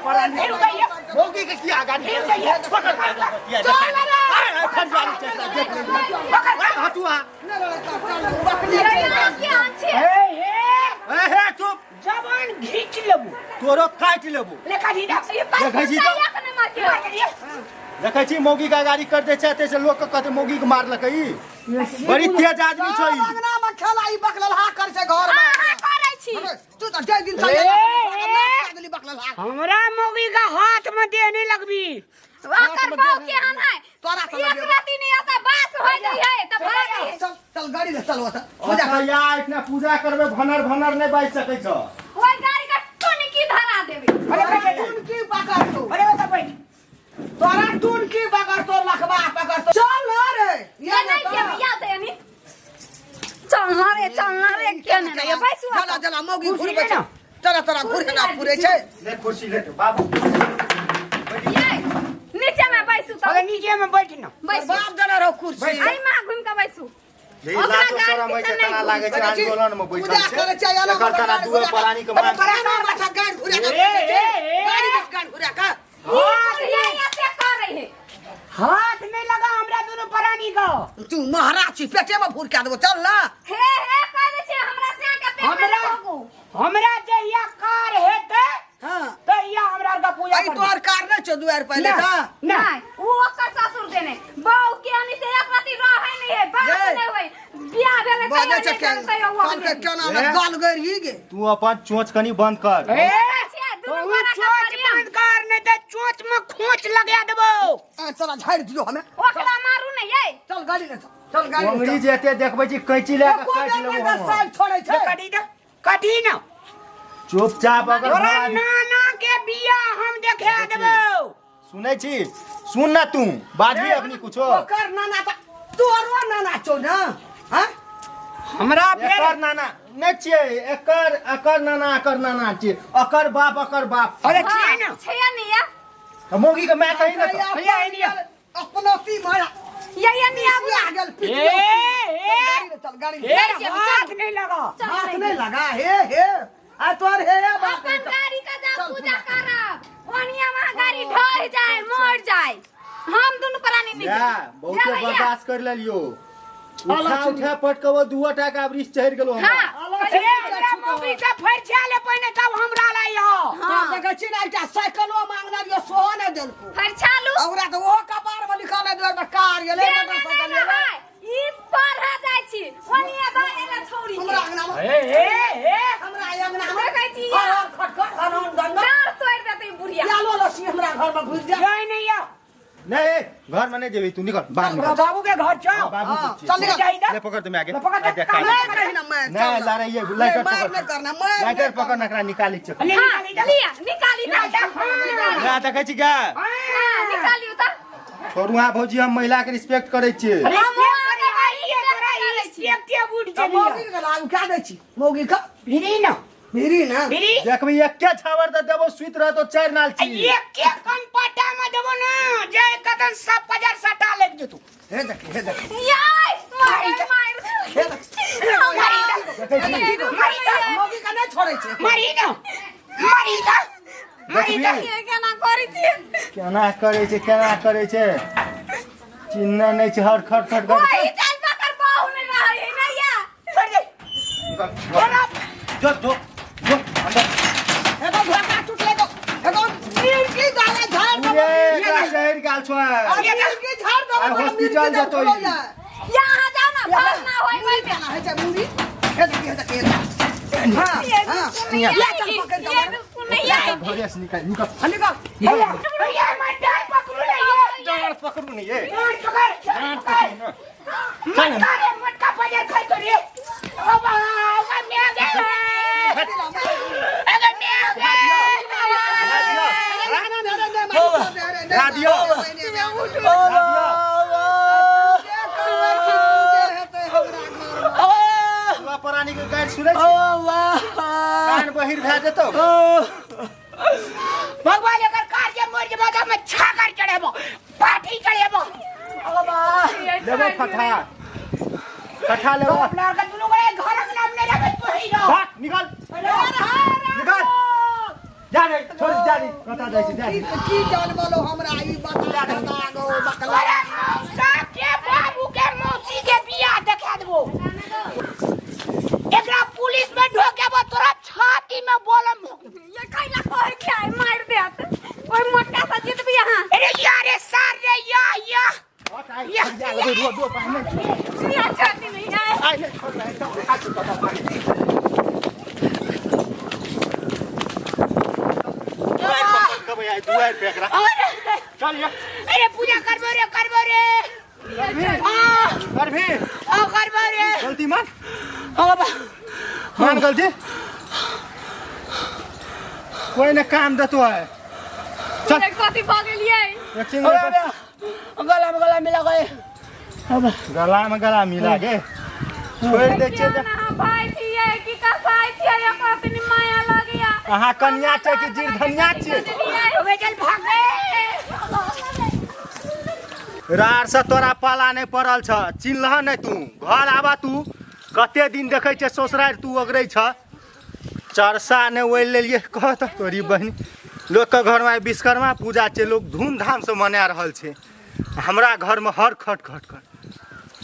मौगी के किया गाड़ी पकड़ किया देख ले हटुआ ए हे चुप जबान घींच लेबू तोरो काटि लेबो ले काटी ना देखै छी तऽ देखै छी मौगी के गाड़ी कर दै छै ताहिसँ लोक के कहतै मौगी के मारलकै ई बड़ी तेज आदमी छै ई अंगना में खेला ई बकललहा कर छै घर में तू तऽ जय दिन ए, से ए। गेली बकललहा हमरा मौगी का हाथ में देह नहीं लगबी तोरा से चल चल गाड़ी ले चल ओतऽ पूजा अच्छा या इतना पूजा करबै भनर भनर नहि बाजि सकै छ अरे बैठ टून की पकड़ तू अरे ओतऽ बैठ तोरा टून की पकड़ तो लखबा पकड़ तो चल ना रे ये ना चलना रे चलना रे के ने रे बैसू चला चला मौगी कुर्सी घुर ले ना। चला तोरा घुर ना पुरे छै ले कुर्सी ले बाबू ये नीचे में बैसू तो अरे नीचे में बैठ ना बैसू बाप देने रहो कुर्सी आई मां घूम के बैसू ये ओकरा लाजो गाड़ी शरम होइ छै पीछे तना नहि लागै छै देखै छी, आंदोलन में बैठल पूजा छै करै छै, एना एकर तना गाड़ी दुए घुरा प्राणी के अरे मार पराना बच्चा गाड़ी घुरा के ए, ए, ए। गाड़ी बस गाड़ी घुरा के हाथ ये ऐसे कर रही है हाथ नहीं लगा हमरा दोनों प्राणी का तू महाराज छी पेटे में भूर के देबो चल ना हे हे कह दे छे हमरा से के पेट में हमरा भोगू हमरा जहिया कार हेतै हां तहिया हमरा आर का पूजा आई करबै। तोहर कार नहीं छौ दुआर पहिले ना, त ना नहीं वो ओकर ससुर देने बहू के आनी से एक राती रहे नहीं है बात ये। नहीं होई बियाह भेले बाजे तैयो छै नहीं के भेले तैयो वो कल के केना ए। ने गाल गरी गे तू अपन चोंच कनी बंद कर ए, छै, दुनू तू गोरा के चोंच प्रेम। बंद कर नहीं तऽ चोंच में खोच लगा देबो आ, तोरा झाड़ि दियो हमे ओकरा मारू नहीं ये चल गाड़ी ले चल चल गाड़ी ले अंगुरी चल जे एते देखबै छी कैंची लए एको के काटि बेर लेबो नहि हम साल छोड़ै ले छै कटी दे कटी ना चुपचाप अगर तोरा भरा नाना के बियाह हम देखे देबो सुनै छी सुन ना तू बाजबी अखनी कुछो ओकर नाना त तोरो नाना छौ ना हां हमरा फेर एकर नाना नहि छियै एकर एकर नाना एकर नाना छियै अकर बाप अकर बाप अरे छियै ना छे नहीं या तऽ मौगी के माय कही ना तऽ भैया, एनी आ। अपनो ती मारा ये ये नहीं आबू आ गेल ए, पिछले ए, चल गाड़ी ले चल गाड़ी ले फेर हाथ नहीं लगा चल हाथ नहीं लगा हे हे आ तोर हे हे बाप अपन गाड़ी का जा चल, पूजा करब ओनिया वहाँ गाड़ी ढह जाए मर जाए हम दुनू प्राणी नहीं या बहुते बर्दाश्त कर लेलियो उठा उठा पटकबो दुओ टाका वृक्ष चढ़ि गेलो हमरा हाँ ए हमरा मौगी से फरिछा ले पहिने तब हमरा लाई हो हाँ देखै छी ना एकटा साइकिलो मांगने रहियो सेहो नहि देलको फरिछा लू ओकरा तऽ ओहो कपार में लिखल है दुआर पर कार गेलै देह में नहीं मोटरसाइकिल गेलै रहै ई पढ़ा जाइ छी ओनिया दऽ एला छौरी के हमरा अंगना में ए ए ए हमरा अंगना में देखै छी या हर खट खट हर हर दंगा डाँर तोड़ि देतै बुढ़िया यालो लस्सी हमरा घर में घुसि जा जाय नहीं आ नहीं ए, घर में नहीं जेबी तू निकल बाहर निकल बाबू के घर चल हाँ, बाबू हाँ, के चल निकल। जाई ले पकड़ तुम आगे ले पकड़ दे, आ, देख, कहाँ काट। नहीं ना मैं नहीं लड़ाई है लाइटर मार पकड़ नहीं करना मार लाइटर पकड़ नकरा निकाली छ ले हाँ निकाली दे। लिया निकाली दे निकाल। ना देखै छी क्या हाँ निकालियो तऽ छोड़ू हाँ भौजी हम महिला के रिस्पेक्ट करै छियै अरे हम स्पेक्ट अहाँके आई है तोरा करै छी। स्पेक्ट के उठ जेबी मौगी के लागू क्या दै छी मौगी के भिरी ना भिरी ना भिरी देखबी एके छावर दे देबो सुति रहतो चारि नाल छी एक के कनपटा में देबो ना जे कतन सब पजर सटा लग जेतू हे देख हे देख याय मार मार हे देख देखै छी मारी तो मौगी के नहीं छोड़ै छै मारी ना मारी तो मारी तो देखबी ये केना करै छी केना करै छै केना करै छै चिन्ह नहि छै हर खट खट कर ओही चाल पकड़ बाहु नहीं रहै है ना या छोड़ दे तोरा जो जो जो अंदर एगो धोखा टूटले तो एगो मिर्गी डाले झाड़ दबो ये एकरा शहर गेल छो अरे मिर्गी झाड़ दबो आ, हॉस्पिटल जेतो ई। यहाँ जाओ ना भाग ना होई मुरी केना होइ छै मुरी हे देखी हे देखी हां हां ले चल पकड़ के ये बिल्कुल नहीं आई घरे से निकल निकल हाँ, निकल भैया भैया मैं डाल पकड़ू ले ये डाँड़ पकड़ू नहीं ये डाल पकड़ डाल पकड़ मटका रे मटका पजर खाई तो रे ओ बाबा मैं गए अगर मैं गए रा दियो तोरा परानी के गारि सुनै छी कान बहिर भए जेतौ भगवान अगर कार्य मर जेबो त हम छागर चढ़ेबो पाठी चढ़ेबो लेबो फटा फटा लेबो अपना के दुनू गोरे घर अंगना में नहीं रहबे तू ही रहो भाग निकल अरे जा रे छोड़ जा रे कता जाइ छै जा की रे। की जानबलो हमरा ई बता बता गो बकला तोरा मौसा के बाबू के मौसी के बियाह देखा देबो एकरा पुलिस में ढोकेबो तोरा छाती में बोलम ये कैला कहै के आइ मारि देत ओहि मोटका से जीतबी अहाँ अरे यारे सार रे या या हट, आइ, जा, रो, रो, रो, पानि नहि छोड़। या छाती नहीं आइ आइ नहि छोड़, आइ सब खा चुकल बा पानि। दुआरि पर पटकबै आइ, दुआरि पे एकरा। अरे चल ये। अरे पूजा करबो रे करबो रे आ करभी आ करबो रे गलती मान ओ बाबा मान गलती कोई ने काम देतो है चल कथी भऽ गेलियै एक सिंगल गला में गला मिला गए गला में गला मिला गे छोड़ दे छे केहन अहाँ भाई छियै कि कसाई छियै एकर तनी माया लगैया अहाँ कनिया छै कि जीरधनिया छियै वे चल भाग गए रार से तोरा पाला नहीं पड़ल छ चिन्हलह नहीं तू घर आबा तू कते दिन देखै छै ससुरारि तू ओगरै छ चरसा नहि ओढ़ि लेलियै कह तऽ तोरी बहिन लोकके घरमे आइ विश्वकर्मा पूजा छै लोक धूमधामसँ मना रहल छै हमरा घरमे हर खट खट खट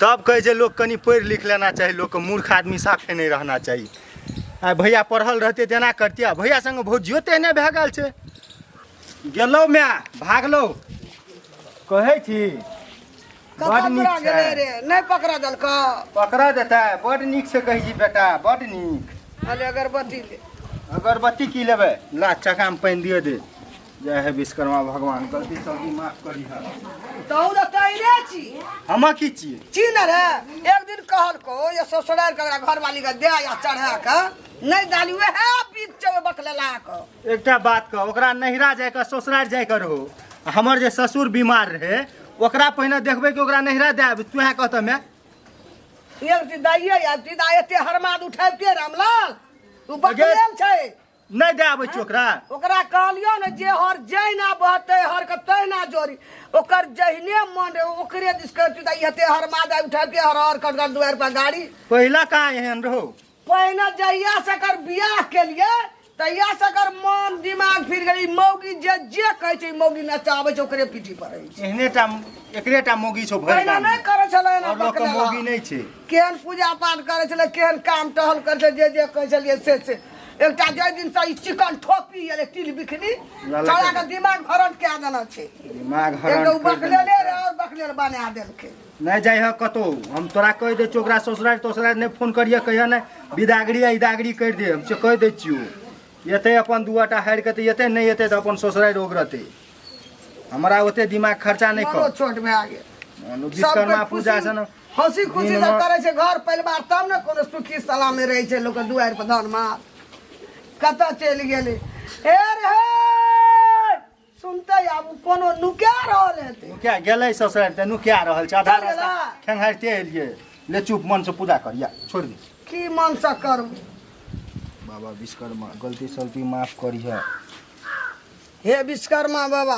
तब कहै छै लोक कनि पढ़ि लिख लेना चाही लोकके मूर्ख आदमी साफे नहि रहना चाही आइ भैया पढ़ल रहतै तऽ एना करतियै आ भैया सङ्गे भौजियो तऽ एहने भए गेल छै गेलहुँ माय भागलहुँ कहै छी कतऽ बड नीक तोरा गेलै छै रे नहि पकड़ा देलकौ पकड़ा देतै बड नीक से कहै छी बेटा बड नीक अरे अगरबत्ती ले अगरबत्ती की लेबै ला चकामे पानि दिअ दे जय हे विश्वकर्मा भगवान गलती सलती माफ करी हा तहु तऽ तैरे छी हम की छियै छी ने रे एक दिन कहलको ये ससुराल के घरवाली के दे या चढ़ा के नहि डाली वएह बीत छै बकलेला के एकटा बात कह ओकरा नैहरा जाय के ससुराल जाय के रहो हमर जे ससुर बीमार रहे ओकरा पहिने देखबै कि ओकरा नैहरा दे आबी तू कहत मैं एक दिन दाइये आब दिन एते हरमाद उठाबिते रामलाल तू बकलेल छै नहि दे आबै छी ओकरा ओकरा कहलियो ने जे हर जहिना बहतै हर के तहिना जोड़ी ओकर जहिने मन रहे ओकरे दिस करती तऽ एते हरमाद उठाबिते हर हर कट कट दुआरि पर गाड़ी पहिला कहाँ एहन रहो पहिने जहिया से एकर बियाह केलिए तहिया से एकर मन दिमाग फिर गेलै ई मौगी जे जे कहै छै ई मौगी नचाबै छै ओकरे पीठी पर रहै छै एहने टा एकरे टा मौगी छौ भरि पहिने गाममे। नहि करै छलै एना और लोकके बकलेला। मौगी नहि छै केहन पूजा पाठ करै छलै केहन काम टहल करै छलै जे जे कहै छलियै से से एकटा जाहि दिनसँ ई चिकन ठोपी एलै तिल बिखनी लाला छौड़ा के दिमाग हरण कए देने छै दिमाग हरण एक करि देने बकलेले छै। रहे और बकलेल बना देलकै नहि जाइ ह कतौ हम तोरा कहि दै छियौ ओकरा ससुरारि तसुरारि नहि फोन करिहे कहिहे नहि विदागरी आ इदागरी करि दे हम से कहि दै छियौ एतै अपन दू आटा हारि कऽ तऽ एतै नहि एतै तऽ अपन ससुरारि ओगरतै हमरा ओते दिमाग खर्चा नहि मनो कर छोट भए गेल मनो सब विश्वकर्मा कोइ पूजा खुशी सन हंसी खुशी से दिनमे- करै छै घर परिवार तब ने कोनो सुखी सलामे रहै छै लोक दुआरि पर धान मार कतऽ चलि गेलै हे रे हे सुनते आब कोनो नुका रहल हेतै नुकिया गेलै ससुरारि तऽ नुकिया रहल छै आधा चलि रास्ता गेला। खेंघारिते एलियै ले चुप मनसँ पूजा कर या छोड़ि दे की मन से करू बाबा विश्वकर्मा गलती सलती माफ करिह हे विश्वकर्मा बाबा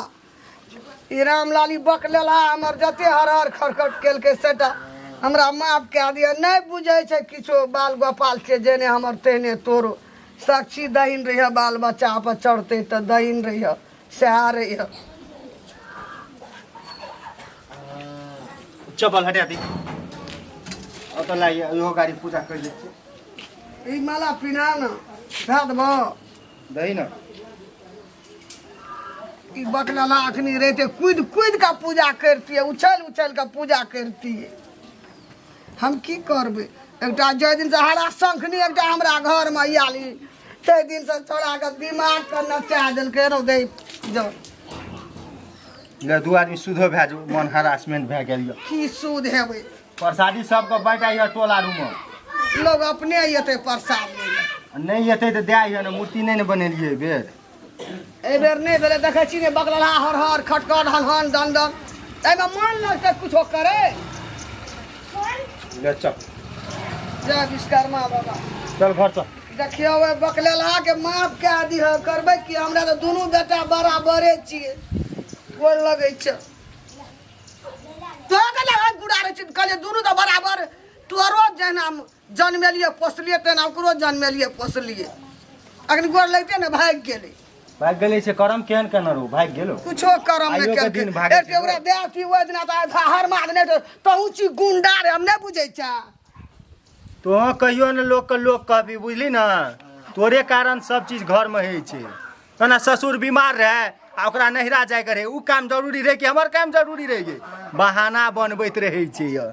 ई रामलाली बक लेला हमर जते हर हर खड़खड़ केलकै सेटा हमरा माफ कए दिअ नहि बुझै छै किछो बाल गोपाल छै जेने हमर तेहने तोरो साक्षी दहीन रहिह बाल बच्चा पर चढ़तै तऽ दहीन रहिह सएह रहिह चप्पल हटा दी ओतऽ लाइए इहो गाड़ी पूजा कर लै छियै ई माला पिन्हा ने धए देबौ दही ने ई बकलला अखनी रहिते कूदि कूदि कऽ पूजा करितियै उछलि उछलि कऽ पूजा करितियै हम की करबै एकटा जाहि दिनसँ हरा शंखनी एकटा हमरा घरमे आयल ई ताहि दिनसँ छोड़ाके दिमागके नचा देलकै रौ दै जाउ ले दू आदमी शुद्धो भए जाउ मन हरासमेंट भए गेल यऽ की शुद्ध हेबै प्रसादी सबके बाँटाइए टोला रूममे लोग अपने एतै प्रसाद लै लए नहि एतै तऽ दए अइहऽ ने मूर्ति नहि ने बनेलियै एहि बेर एहि बेर नहि भेलै देखै छी ने बगलहा हर हर खटखट हन हन दन दन एहिमे मन लगतै कुछो करे ले चल जय विश्वकर्मा बाबा चल घर चल देखियौ ओहि बकलेलहा के माफ कए दिह करबै कि हमरा तऽ दुनू बेटा बराबरे छियै गोर लगै छै तोरा के लगा गुड़ा रहै छै कहलियै दुनू तऽ बराबर तोरो जहिना जनमेलियै पोसलियै तेना ओकरो जनमेलियै पोसलियै अखन गोर लगिते ने भागि गेलै भागि गेलै से करम केहन केने रहू भागि गेलो कुछो करम नहि आइयो के केलकै दिन भागै एक छै ओकरा देह की ओहि दिना तऽ हर मार नहि तऽ तहूँ छी गुंडा रे हम नहि बुझै छा तोह कहियो ने लोकके लोक कहबी बुझली ने तोरे कारण सब चीज घरमे होइ छै ओना ससुर बीमार रहै आ ओकरा नैहरा जायके रहै ओ काम जरूरी रहै कि हमर काम जरूरी रहै बहाना बनबैत रहै छै यऽ।